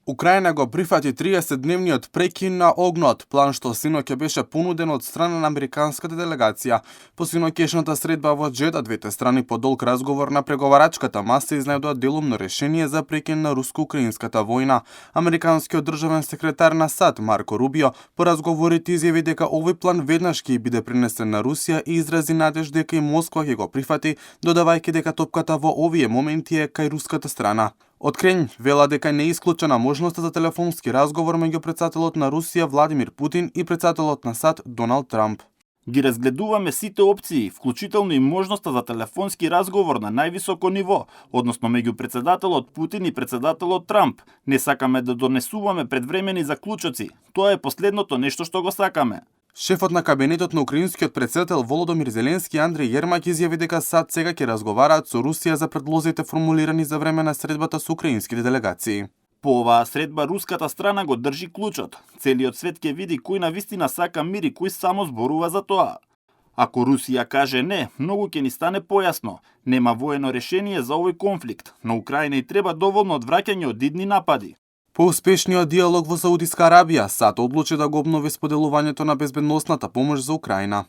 Украина го прифати 30-дневниот прекин на огнот, план што синоќ беше понуден од страна на американската делегација. По синоќешната средба во Џеда, двете страни по долг разговор на преговарачката маса изнајдоа делумно решение за прекин на руско-украинската војна. Американскиот државен секретар на САД Марко Рубио по разговорите изјави дека овој план веднаш ќе биде пренесен на Русија и изрази надеж дека и Москва ќе го прифати, додавајќи дека топката во овие моменти е кај руската страна. Од Крemlj вела дека не е исклучена можноста за телефонски разговор меѓу претседателот на Русија Владимир Путин и претседателот на САД Доналд Трамп. Ги разгледуваме сите опции, вклучително и можноста за телефонски разговор на највисоко ниво, односно меѓу претседателот Путин и претседателот Трамп. Не сакаме да донесуваме предвремени заклучоци. Тоа е последното нешто што го сакаме. Шефот на кабинетот на украинскиот претседател Володомир Зеленски Андреј Јермак изјави дека САД сега ќе разговараат со Русија за предлозите формулирани за време на средбата со украинските делегации. По оваа средба руската страна го држи клучот. Целиот свет ќе види кој навистина сака мир и кој само зборува за тоа. Ако Русија каже не, многу ќе ни стане појасно. Нема воено решение за овој конфликт. На Украина и треба доволно одвраќање од идни напади. По успешниот диалог во Саудиска Арабија, САД одлучи да го обнови споделувањето на безбедносната помош за Украина.